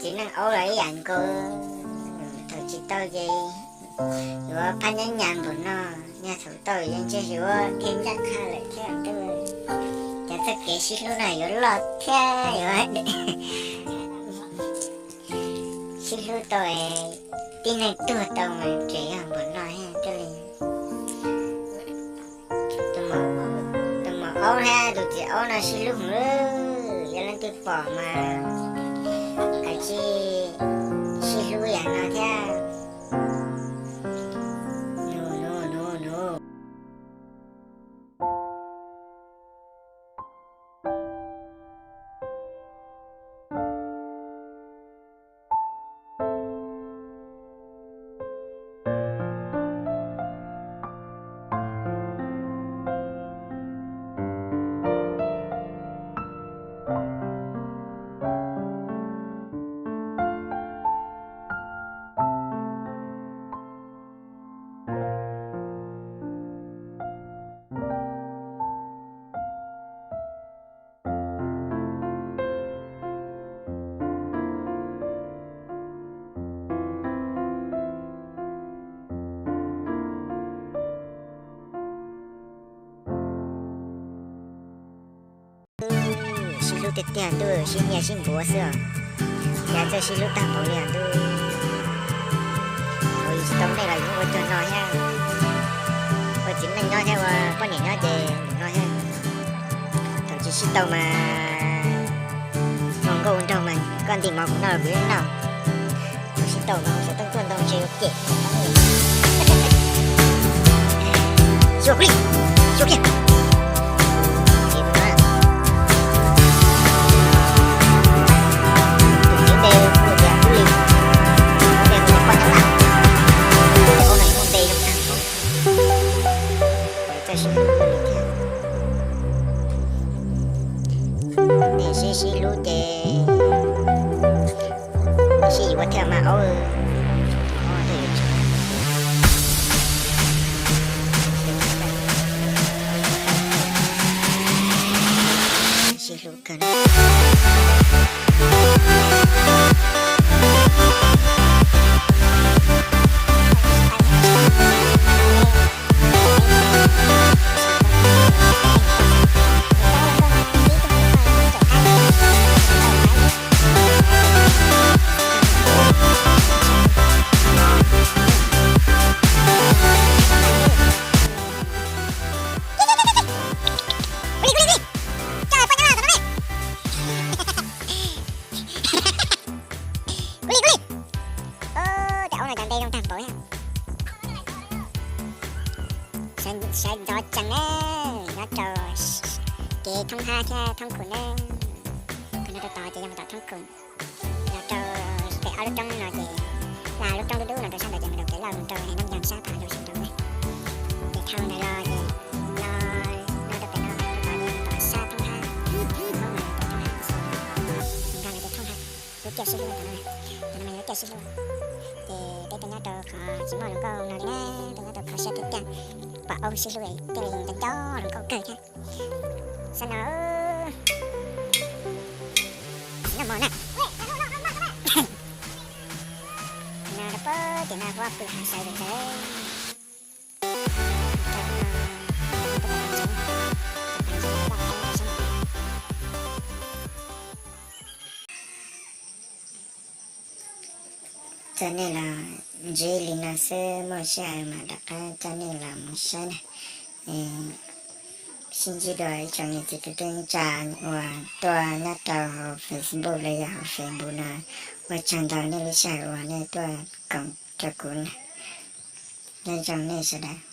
Txiv neej aub los ib yam nkaus, thaum tsis tau ces yuav phab nyab nyas npaum no, yog thaum tau ces ntshe yuav khiav ncaj qha lawm thiab. Cov txoj kev sib hlub no yuav loj thiab yuav sib hlub tau, tib neeg tuag tau mas tseem yog npaum no thiab. Tus muam aub thiab tus txiv aub no sib hlub heev, yog leej twg pom mas kav tsij sib hlub yam no thiab. Sib hlub tiag tiag, ntuj sib nyiag sib npuav xwb os. Cas txawj sib hlub tag npaum li os ntuj. Thaum yus tsis tau nej los yus ua cuag no thiab, ua txiv neej nyob thiab ua poj niam nyob ces no thiab. Thaum tsis sib tau mas ua nkauj ua nraug mas koj ntim mov kuv noj los kuv yeej noj. Thaum sib tau mas ua xov tooj tuaj ntoo ntshe yuav cem. Xyuas kuv li, xyuas kiag. Tus txiv npe hu tias Kub Li, npe hu tias Poj Nyob Lam, tus ua no muaj npe zoo tag npaum. Txawj sib hlub li thiab. Nej sib sib hlub ces sib yuav thiaj mas aub. Sib hlub kawg. Kub li, kub li. Ub, cov aub no cov npe zoo tag npaum thiab. Sawv ntxov tsees na, nyob rau kev thoob hab thiab thoob khu na. Nyob rau tod ces yog mus tom thoob khu. Los rau pem ob lub roob no ces, hla lub roob dub dub no rau sab ntawd ces mus rau kev loj mus rau Hais Naj Yog sab phab rau sab ntawd na. Ces dhau ntawd los ces no, no rau pem no, rau tod ces mus tom sab thoob hab. Thoob mas pem thoob hab, nkag los ces thoob hab. Lub caij sib hlub ntawm no, ntawm no mas yog lub caij sib hlub. Ces peb tuaj nyob rau qhov tsis muaj hluas nkauj no li na, tuaj nyob rau qhov siab tiag tiag, pom aub sib hlub thiaj li nco nco hluas nkauj kawg thiab. Xav no, xav noj mov na. No rau pem ces no huab pw hav sawv ntawd. Coj nej los ntsib li no xwb, muaj sij hawm mam rov qab coj nej los mus saib na. Sib ntsib dua ib tsoom niam txiv kwv tij neej tsa uas tuaj nyob rau hauv Facebook los yog hauv Facebook no, ua tsaug ntau nej lub sij hawm uas nej tuaj koom rau kuv na. Nyob zoo nej sawv daws.